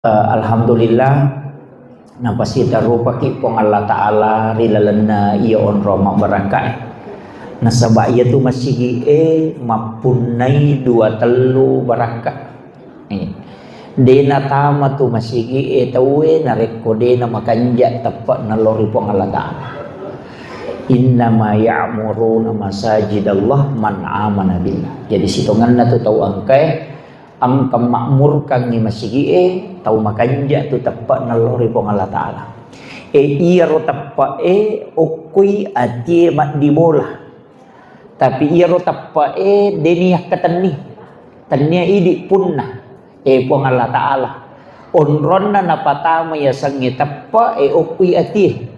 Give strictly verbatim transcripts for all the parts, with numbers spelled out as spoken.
Eh, alhamdulillah, napasitarupaki Puang Allah Ta'ala ri lalenna iya onrong mabbarakka. Nasaba iyatu masigi'e mappunnai dua tellu barakka. Eh, de natama tu masigi'e tauwe narekko de namakanja teppe'na lao ri Puang Allah Ta'ala. Innama ya'muruna masajidallah man amana billah. Jadi sitongenna tu tau engkae engka makmurkangngi masigi'e tau makanja tu teppe'na lao ri Puang Allah Ta'ala. E, iyaro teppe'e okkoi atie maddibola. Tapi iyaro teppe'e deni yakkatenni. Tennia idi punna. E Puang Allah Ta'ala. Onronna napatama yasengnge teppe'e okkoi atie.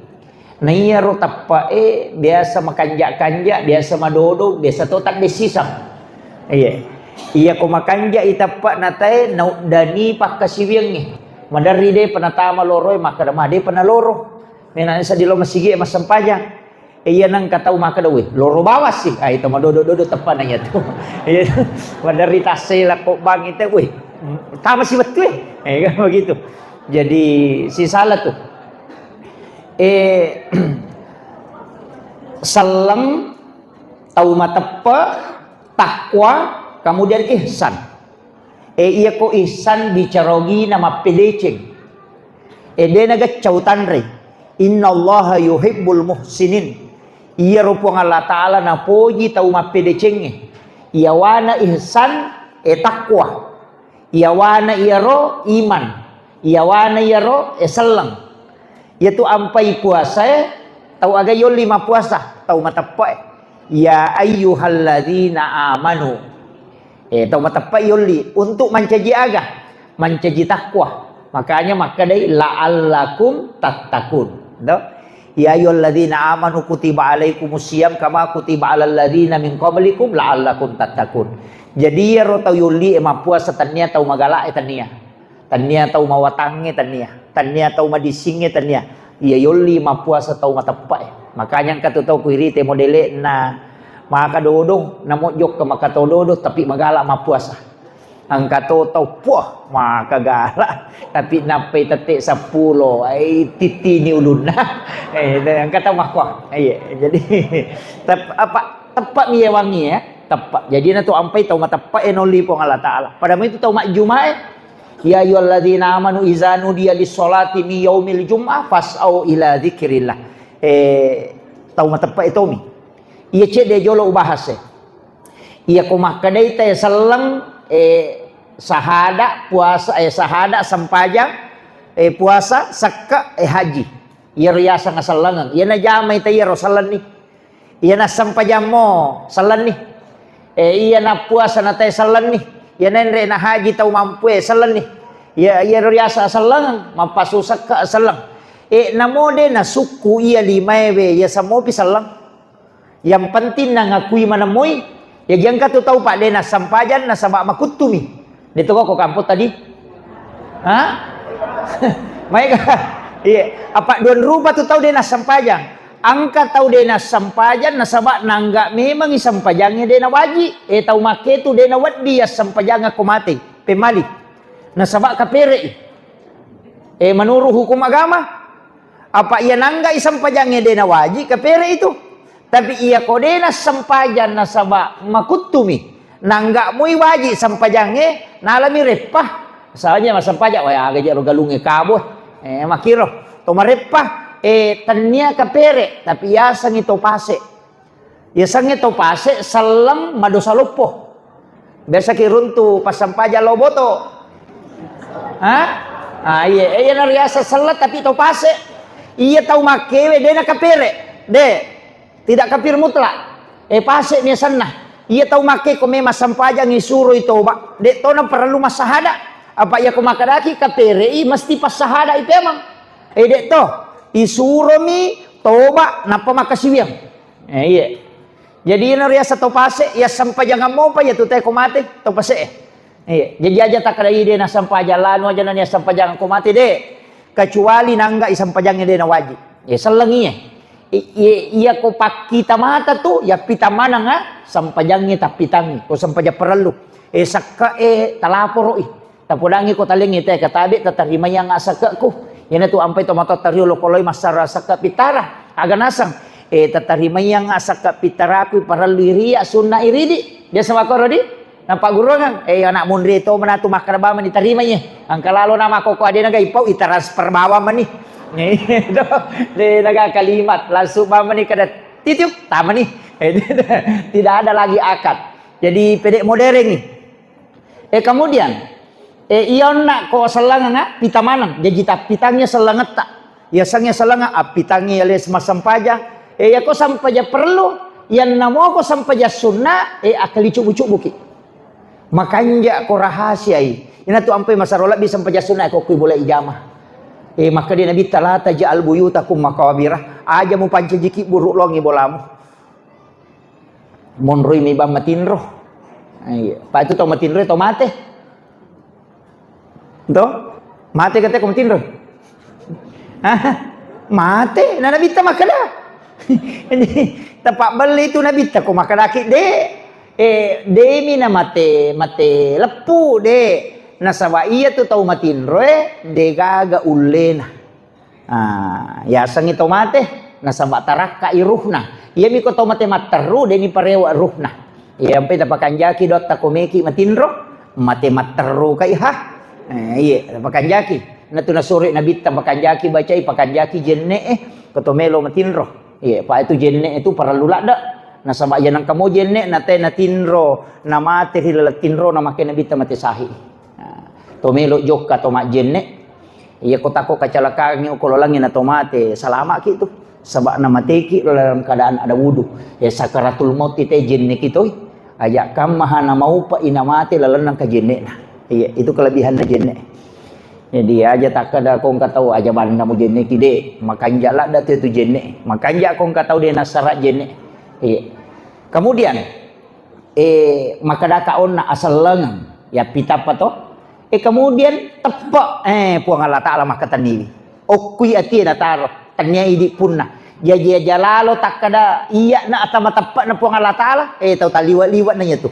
Na iyaro teppe'e biasa makanja-kanja, biasa madodo, biasa to taddessisang. Iya. Iya ko makanja i teppe'na tae, nauddani pakkasiwiangnge. Maderri de penatama loroe, makkeda ma de pena loro. Mena saddi lo masigi e massempajang. E, iya nengka tau makkeda, "Weh, loro bawang sih." Ah, itu madodo-dodo teppe'na iya tu. Iya. Maderri tassela ko bang itu, "Weh, tama si wettu e." Eh, kan begitu. Jadi sisala tu. Eh, selleng, tau mateppe, takwa, kemudian ihsan. Eh, iya ko ihsan bicara ogina mappedeceng. Eh, de nageccau tanre. Innallaha yuhibbul muhsinin. Iyaro Puang Allah Ta'ala napoji tau mappedecengnge. Iyawana ihsan, eh, takwa. Iyawana iyaro iman, iyawana iyaro, eh, selleng. Iyatu ampai puasae, tau aga yolli mappuasa, tau mateppe'e. Ya ayyuhalladzina amanu. Eh, tau mateppe'e yolli untuk mancaji aga? Mancaji takwa. Makanya makkedai la'allakum tattaqun. To? Ya ayyuhalladzina amanu kutiba alaikumus siyam kama kutiba alal ladzina min qablikum la'allakum tattaqun. Jadi iyaro tau yolli e mappuasa tennia tau magala e tennia. Tennia tau mawatangnge tennia. Tennia tau madissingnge tennia. Iya yolli mappuasa tau mateppe'e. Makanya engka tu tau kuirite modele'na maka dodong, namo jokka maka tau dodong tapi magala mappuasa. Engka to tau, puah, maka gala. Tapi nappai tette seppulo, ai titini ulunna. Eh, engka tau makkuang. Iya, jadi tep-, apa, teppa'mi yawangi ya, teppe'. Jadi na tu ampai tau mateppe' e nolli Puang Allah Ta'ala. Pada itu tau majjuma e, ya ayyuhalladzina amanu iza nudiya lis-sholati min yaumil jum'ah fas'au ila dzikrillah. Eh, tau mateppe' e tomi. Iya cedde jolo ubahas e. Iya ko makkedai tae selleng, eh, sahada puasa, eh, sahada sempajang, eh, puasa, sekke', eh, haji. Iyaro yaseng sellengeng. Iya najamai tae iyaro sellenni. Iya nassempajammo sellenni. Eh, iya nappuasa na tae sellenni. Iya naenre na haji tau mampue sellenni. Iya, iyaro riaseng sellengeng, mappasu sekke' selleng. Eh, namo de nasukku iya limaewe, iya semmopi selleng. Yang penting nangakui manemmoi, ya giangka tu tau pa de nassempajang nasaba makuttumi. De to ko kampong tadi? Ha? Maega? Iya, apa dua rupa tu tau de nassempajang. Engka tau de nassempajang nasaba nangga memangi sempajangnge de nawaji. Eh, tau makke tu de nawedding yassempajang ko mate, pemali. Nasaba kapere'i. Eh, menurut hukum agama, apa iya nanggai sempajangnge de nawaji, kapere itu. Tapi iya ko de nassempajang nasaba makuttumi, nangga mui waji sempajangnge, nalami reppa. Misalnya massempajang, wah, aga jero galungnge kabo. Eh, makiro. To mareppa, eh, tennia kapere, tapi yasengi to pase. Yasengnge to pase selleng madosa loppo. Biasa ki runtu passempajang lao boto. Ha? Ah, iya, eh, iya nariaseng selleng tapi to pase. Iya tau makkewe de nakapere. De. Tidak kafir mutlak. Eh, pase mi asenna. Iya tau makke ko memang sempajangi suroi toba. De to na perlu massahada. Apa iya ko makkedaki kaperei mesti passahada i pemang. Eh, de to. Isuromi toba nappa makkasiwiang. Eh, iya. Jadi iyana riaseng to pase, iya sempajangan mopa iya tu tae ko mate, to pase. Iya. Jadi aja takkeda iya de nassempajang lanu aja nani assempajang ko mate de. Kecuali nangga i sempajangnge de nawaji. Iya sellengi iya. I-, i-, iya ko pakkita mata tu, iya pita maneng, ah, sempajangnge tappitangi. Ko sempajang perlu. Eh, sekka e talaporoi. Tapodangngi ko talengngi te katabe tatarimaiang asakke'ku. Iyanatu ampai tomatoatta riolo poloi massara sakke pittara. Aga naseng, eh, tatarimaiang asakke pittaraku parellu iriya sunna iridi. Biasa makkoro di? Nappagguruangeng, eh, anak munri to manatu makkeda bawang mani tarimai, eh. Engka lalo nama koko adena gai pau itransfer bawang mani. Itu, de naga kalimat, langsung bawang mani kada titiuk, tamani. Eh, tidak ada lagi akad. Jadi pede modern nih. Eh, kemudian, eh, iya onna ko sellangeng, ah, pita maneng, jaji tappitangngi sellangetta. Iya sengnge sellenga, appitangngi ale massempajang. Eh, iya ko sempajang perlu, iya namo ko sempajang sunna, eh, akkali cubu-cubuki. Makanja ko rahasiai. Ina tu ampai masaro lebbi sempajang sunna ko kui boleh ijama. Eh, maka dia Nabi tala taj'al buyutakum maqabira. Aja mu pancajiki buruk longi bolamu. Monroi mi bang matinro. Iya. Pak itu tau matinro, tau mate. To? Mate kata ko matinro. Hah? Mate, na nabitta makkeda. Jadi, tepak beli itu nabitta ko makkedaki de. Eh, demi na mate, mate leppu de. Nasaba iya tu tau matinro, eh, de gaga ullena. Ah, yasengngi to mate, nasaba tarakkai ruhna. Iyami ko to mate matterru, deni parewa ruhna. Iya, ampai tapakanjaki dotta ko meki matinro, mate matterru kai ha. Eh, iya, tapakanjaki. Natu nasuri nabitta pakanjaki bacai, pakanjaki jenne, eh, ko to melo matinro. Iya, pa itu jenne itu parellu ladde. Nasaba iya nangka mo jenne, nate natinro, namate ri laleng tinro, namake nabitta mate sahi. Nah, to melo jokka to majjenne. Iya ko tako kacalakangi okololangi na to mate, salamaki tu. Sabak na mateki dalam keadaan ada wudu. Ya sakaratul maut te jenne kitoi. Aja kammaha na maupa ina mate lalenna kajennena. Iya, itu kelebihan jenne. Jadi aja takkeda kongka tau aja banna mu jenne ki de. Makanja ladda tu, tu jenne. Makanja kongka tau de nasara jenne. Iya. Kemudian eh, makkedaka onna asellengeng, ya pitappa to? Eh, kemudian teppe, eh, Puang Allah Ta'ala makkatenniwi. Okkui atie nataro, tennia idi punna. Jaji aja lalo takkeda, iya na ata mateppe'na Puang Allah Ta'ala, eh, tau taliwa-liwa na iya tu.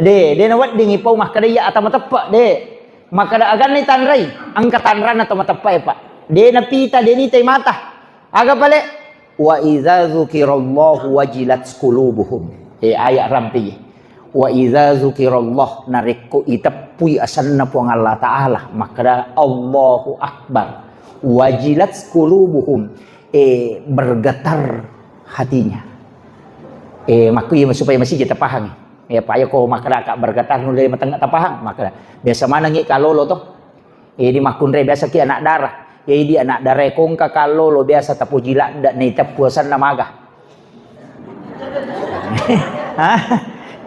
De, de na weddingi pau makkeda iya ata mateppe, de. Makkeda aganna tanrai, engka tanranna to mateppe, Pak. De na pita, de ni tai mata. Aga pale? Wa idza dzukirallahu wajilat qulubuhum. Eh, ayat rampe. Wa idza dzukirallah, narekko iteppui asenna Puang Allah Ta'ala, makkeda Allahu Akbar. Wajilat qulubuhum. Eh, bergetar hatinya. Eh, makku iya supaya masih kita pahami. Ya, paya ko makkeda ka bergetar nulle matengah tapahang, makkeda. Biasa manengi kalolo to. Jadi makkunrai biasa ki anak dara. Jadi anak dara kongka kallolo biasa tapoji ladda na iteppu asenna maga. Hah?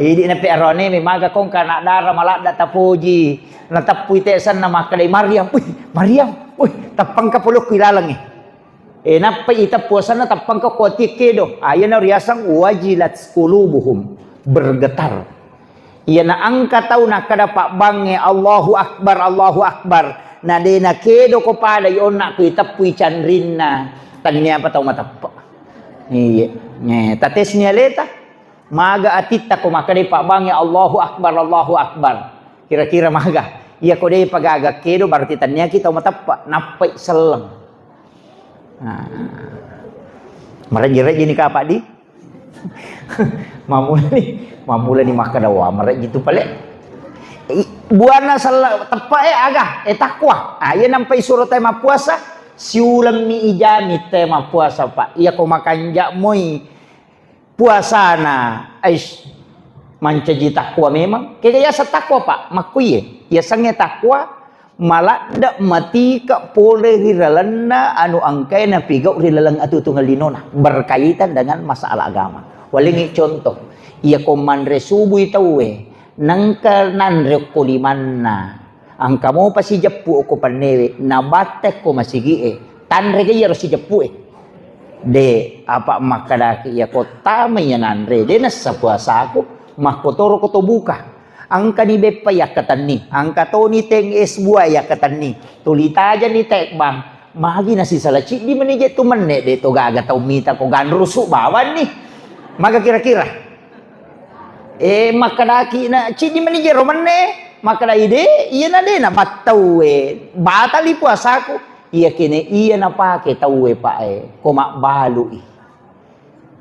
Jadi na pe arone mi maga kongka anak dara maladda tapoji. Na teppui te asenna makkedai Maryam. Wih, Maryam. Wih, teppangka polokku ilalengi. Eh, nappai iteppu asenna teppangka ko atie kedo. Ah, iyana riaseng wajilat qulubuhum, bergetar. Iyana engka tau nakkeda pabbangnge, "Allahu Akbar, Allahu Akbar." Na de nakedo ko pada i onna ko iteppui canrinna, tennia apa tau mateppe. Iya. Eh, tatesni aleta. Maga atitta ko makkedai pabbangnge, "Allahu Akbar, Allahu Akbar." Kira-kira maga. Iya ko de pagaga kedo berarti tenniaki tau mateppe. Nappai selleng. Nah. Marejji-rejji ni kapang di. Mamulani, mamulani makkeda wa marejji tu pale. I-, buana sella teppe e aga, e takwa. Ah, iya nampai suro te mappuasa, siulemmi ijami te mappuasa, Pak. Iya ko makanja moi puasana, aish, mancaji takwa memang. Kega yaseng takwa, Pak? Makkuye, yasengnge takwa, maladde matike pole ri lalenna anu engkae napigau ri laleng atuotuongeng linona, berkaitan dengan masalah agama. Walengngi contoh, iya ko manre subui tauwe, nengka nanre okko limanna, engka mopa sijeppu okko pennewe, nabatte ko masigie, tanrega iyaro sijeppu e. De, apa makkedaki iya ko tama iya nanre, de nessa puasaku, makkotoro ko to buka. Engkani beppa yakkatenni, engka toni teng es buah yakkatenni, tuli tajani tekbang, magi nasisala ciddi meni je tu menne, de to gaga tau mita ko ganrusu bawanni. Maga kira-kira? Eh, makkedaki na ciddi meni je ro menne, Makkeda ide, iyana de nabattauwe, batali puasaku. Iya kene iya napake tauwe, Pak, e, ko mabbalui.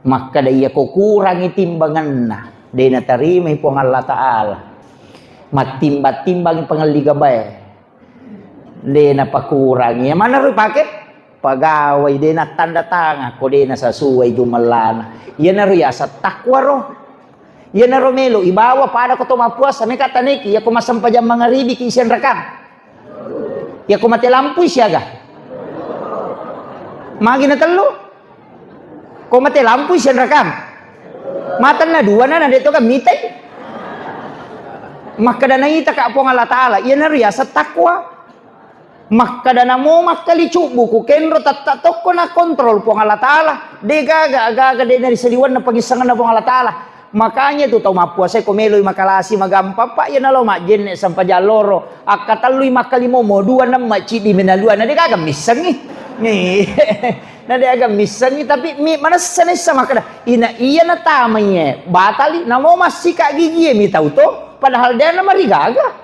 Makkeda iya ko kurangi timbangenna, de natarimai Puang Allah Ta'ala. Mattimbang-timbangi pangelli gabae. De napakurangi. Iya manaro ipake? Pagawai de nattanda tangan ko de nasasuai jumellana. Iyanaro yaseng takwa ro. Iyanaro melo ibawa pada ko to mappuasa, meka taneki, iya ko massempajang mangaribi ki sianrakang. Iya ko mate lampu siaga. Magi na tellu? Ko mate lampu sianrakang. Matanna dua na, na de to kan mitai. Makkeda naita ka Puang Allah Ta'ala, iyanaro yaseng takwa. Makkeda namo makkali cubbu ku kenro tatta tokko na kontrol Puang Allah Ta'ala. De gaga, gaga de na ri saliwenna pangissengenna Puang Allah Ta'ala. Makanya tu tau mappuasa ko meloi makalasi magampang, Pak, iya nalo majjenne sampajang loro. Akkatellui makkalimomo dua nemma ciddi menalua. Na de gaga missengi. Ni. Na de gaga missengi, tapi mi manessa nessa makkeda. Ina iya natamai e. Batali, namo massika gigie mi tau to. Padahal de na marigaga.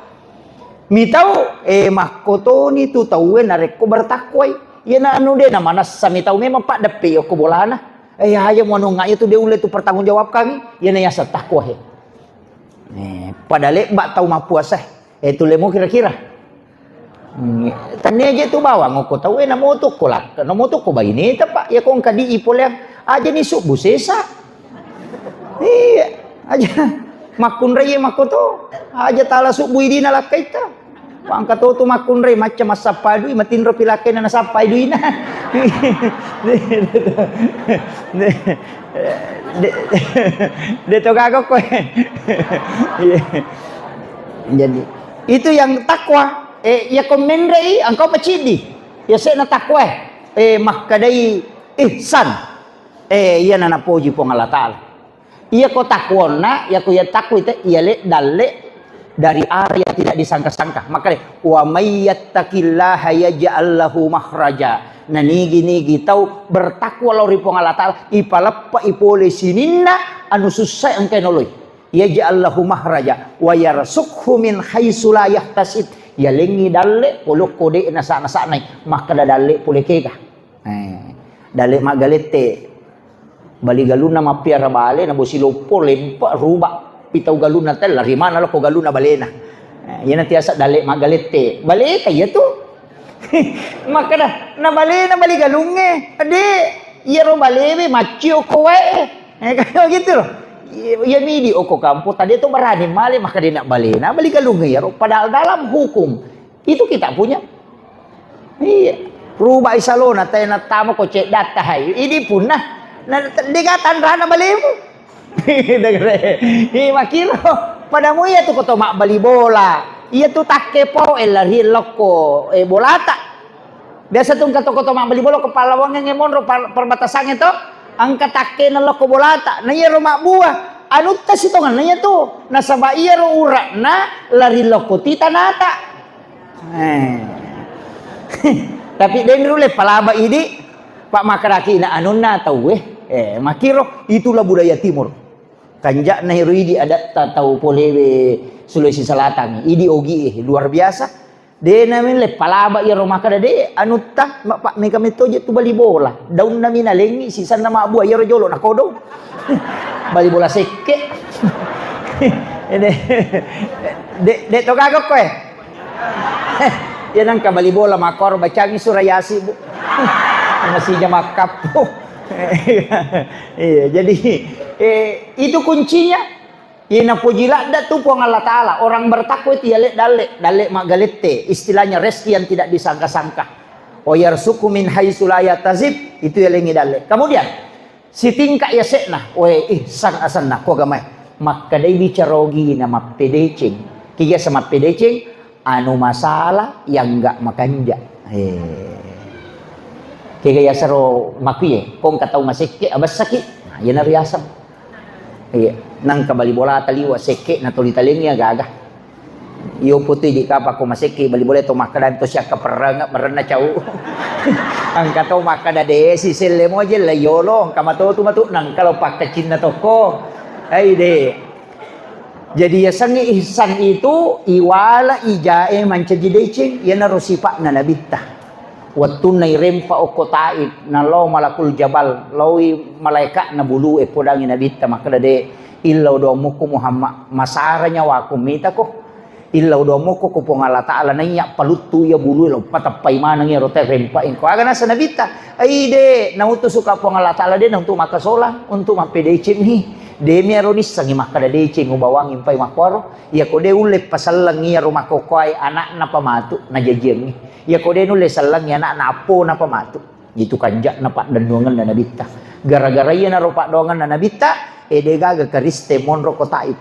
Mitau, eh, makkotoni tu tauwe narekko bertakwai. Iyana anu de namanessa mitau memang paddeppe okko bolana. Eh, aja muanunga itu de ulle tu pertanggung jawabkan. Iyana yaseng takwa he. Eh, pada lebba tau mappuasa. Eh, tu lemo kira-kira. Hmm, tania je tu bawang okko tauwe namoto ko lak, namoto ko baineta, Pak. Ya ko engka di ipoleang aja ni subbu sesa. Iya, aja makkunrai makkoto. Aja tala subbu idina lakkaitta. Pangka to tu makkunrai macca massappa dui, matinro pi lakkaina nasappai duina. De, de, de to gaga koe. Iya. Jadi, itu yang takwa. Eh, ya ko menrei, engkau pacidi. Ya sena takwa. Eh, makkedai ihsan. Eh, iyana napoji Puang Allah Ta'ala. Iya ko takwonna, iya ko iya takwa itu, iya le dalle dari arah yang tidak disangka-sangka. Makanya, "Wa may yattaqillaha yaj'al lahu makhraja." Nah, nigi-nigi tau bertakwa lao ri Puang Allah Ta'ala, ipaleppa ipole sininna anu sussa engka noloi. "Yaj'al lahu makhraja wa yarzuqhu min haitsu la yahtasib." Yalengi dalle, polokko de nasa-, nasaknai, makkeda dalle pole kega. Eh, dalle maggalette. Bali galunna mappiara bale, na bosi loppo, lempe, ruba, pitau galunna tella, rimana lokko galunna balena. Eh, iyana tiasa dalle maggalette. Baleta iya tu. Makkeda, na balena bali galungnge. Ade, iyaro balewe maccio ko wae. Eh, kayak gitu loh. Iya, iya midi okko kampung, tadi tu berani male, maka dia nak balena, bali galungnge iyaro. Padahal dalam hukum, itu kita punya. Iya. Rubai salona, tena tama ko ceddatta hai. Idi punna. Na, dega tanrana balemu. Degre. Iya, makiro. Padamu iya tu koto mabbali bola. Iya tu takke po, eh, lari lokko, eh, bolata. Biasa tu engka to koto mabbali bola ko Pallawangnge monro par-, perbatasangnge to. Engka takkena lokko bolata. Na iyaro mabbua. Anutta sitongenna iya tu. Nasaba iyaro ura'na lari lokko ti tanata. Eh. Tapi de nulle palaba idi, Pak, makkedaki na anunna tauwe. Eh, makiro, itulah budaya timur. Kanja'na ero idi adatta tau polewe Sulawesi Selatan. Idi ogi e, luar biasa. De na mille palaba iyaro makkeda de anutta, ma-, Pak, mega metto je tu bali bola. Daunna mi nalengi, sisanna mabbua iyaro jolo nakodong. Bali bola sekke. De, de, de to gaga koe. Eh, ya nangka bali bola makor bacangi surah Yasin, Bu. Masih jam makkappo. Iya, jadi, eh, itu kuncinya. Iya napoji ladda tu Puang Allah Ta'ala. Orang bertakwa itu ya le dalle, dalle maggalette. Istilahnya rezeki yang tidak disangka-sangka. Wa yarzuqhu min haitsu la yahtasib, itu ya lengi dalle. Kemudian, sitingka yase'na, we, ihsan asenna, ko agamae. Makkedai bicara ogina mappedeceng. Ki yaseng mappedeceng, anu masalah yang enggak makanja. Eh. Kega yasero makuye, ko engka tau masekke, abessaki. Nah, iyana riaseng. Iya, nangka bali bola taliwa sekke na toli talengi aga-aga. Iyo putu idi kapang ko masekke bali bola to makkeda to siakka perreng, merenna cau. Engka to makkeda de si selle moje la yolo, engka matotu matu nangka lo pakkacinna tokko. Ai de. Jadi, yasengnge ihsan itu iwala ijae mancaji deceng, iyanaro sipa'na Nabitta. Wettunna irempa okko Taif, nalao Malakul Jabal, laoi malaeka'na bulu e podangi Nabitta, makkeda, "De, illau doang mukku Muhammad, masara nyawaku mitako. Illau doang mukku ko Puang Allah Ta'ala, naiya paluttu iya bulu e, lo pateppai maneng iyaro tae rempa engko." Aga nasa Nabitta, "Ai, de, nautusuka Puang Allah Ta'ala, de, na untuk makkasolang, untuk mappedeceng mi. De, mi aro nissengi makkeda deceng ubawangi mpai makkuaro." Iyako de ulle paselleng iyaro makkokkoe ana'na pamatu najajiangngi. Iyako de nulle sellengngi ana'na appona pamatu. Itu kanja'na paddennuangenna Nabitta. Gara-gara iyanaro paddoangenna Nabitta, e, de gaga Kristen monro ko Taif.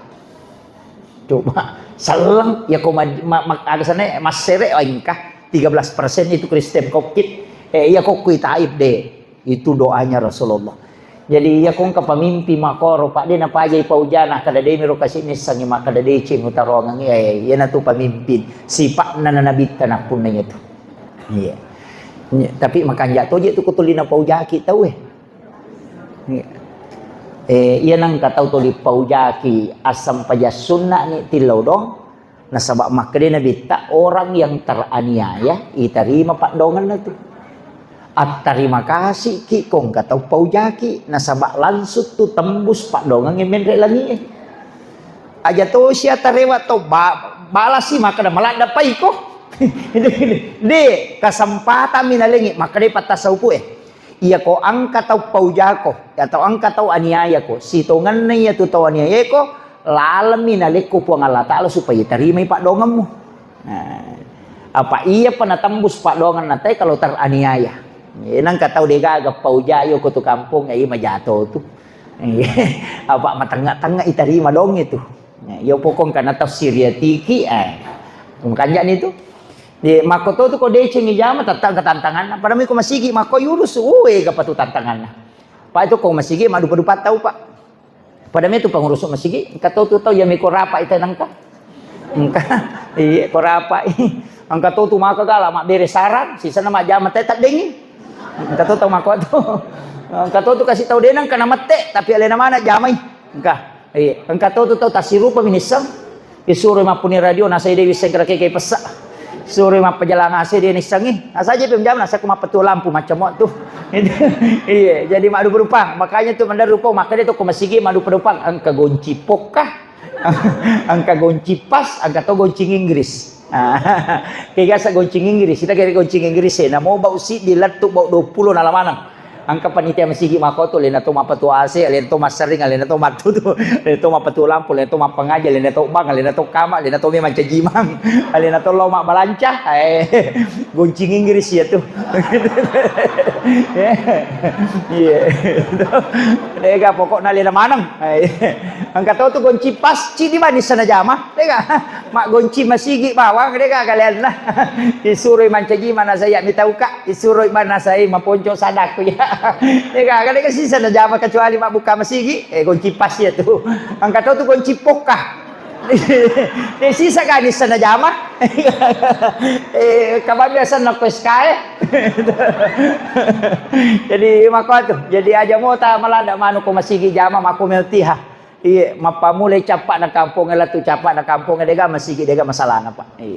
Coba, selleng, iyako ma-, ma-, ma-, aga sana, massere, oh, engka tiga belas persen itu Kristen kokkit. E, iya kokkui Taif de. Itu doanya Rasulullah. Jadi, iya ko engka pamimpi makkoro, Pak, de napajai paujana, kada de miro kasi nissengi makkada deceng utaroangengngi, eh, iyanatu pamimpin. Sipa'na na Nabitta nappunna iyatu. Iya. Iya, tapi makanja toje tu ko tuli napaujaki tau, eh. Iya. Eh, iya nengka tau tuli paujaki asam paja sunna ni tillau dong. Nasaba makkeda Nabitta, orang yang teraniaya, itarima paddoangenna tu. Attarima kasiki ko engka tau paujaki, nasaba langsung tu tembus paddoangengnge menre langie. Aja tosi atarewa to ba-, balasi makkeda maladda paiko. De, kesempatan mi nalengi, makkeda pattasa upu e. Iyako engka tau paujako, atau engka tau aniayako, sitongenna iyatu tau aniayaeko, lalemmi nalekko Puang Allah Ta'ala supaya tarimai paddoangemmu. Nah, apa iyapa natembus paddoangenna tae kalau teraniaya. Eh, nengka tau degaga pauja yo ko tu kampong, eh, majato tu. Eh, apa matengnga-tengnga itarima dong itu. Nah, yo pokong kana tafsir ya tiki, eh. Makanja ni tu. Di, makko to tu ko deceng ijama, tetta engka tantanganna. Pada mi ko masigi, makko yurus, uwe, gapa tu tantanganna. Pak itu ko masigi, madupa-dupa tau, Pak. Pada mi tu pengurus masigi, engka to tu tau, ya mi ko rapa ita nengka. Engka, iya, ko rapa. Engka to tu maka gala, mabbere sarang, sisana majama te taddengi. Engka to tau makko tu. Engka to tu kasi tau denang, kana mette, tapi alena mana jamai. Engka. Iya, engka to tu tau tasirupa minisseng. Isuro mappuni radio, nasai de wisseng kira keke pessa. Suro mappajalang ase de nissengi. Nasaja pe menjawab, nasa ku mappetu lampu macam tu. Iya, jadi madu berupang. Makanya tu menda rupa, makanya tu ke masigi madu berupang. Engka gonci pokka. Engka gonci pas, engka to gonci Inggris. Ah, kegasa goncing Inggris, kita kira goncing Inggris, eh, namo bau siddi lettu bau dua puluh nala maneng. Engka panitia masigi makkotu, lena to mappatu ase, lena to massering, lena to mattutu, lena to mappatu lampu, lena to mappangaja, lena to bang, lena to kama, lena to memang cajimang, lena to lo mabbalanca, eh, goncing Inggris ya tu. Iya. Dega pokokna lena maneng. Eh, engka to tu gonci pas, cidi manis sana jama. Dega. Maggonci masigi bawang, dega kalianna. Isuroi mancaji mana saya mitauka, isuroi mana saya maponco sadaku ya. Dega, kada kasi sana jama kecuali mabbuka masigi, eh, gonci pas ya tu. Engka to tu gonci pokka. Eh, sisa gani sana jama. Eh, kabang biasa nako S K E. Jadi mako tu. Jadi aja mota malada manu ko masigi jama mako meutiha. Iya, mappamulai cappa'na kampongnge, lettu cappa'na kampongnge, dega masigi, dega masalahna, Pak. Iya.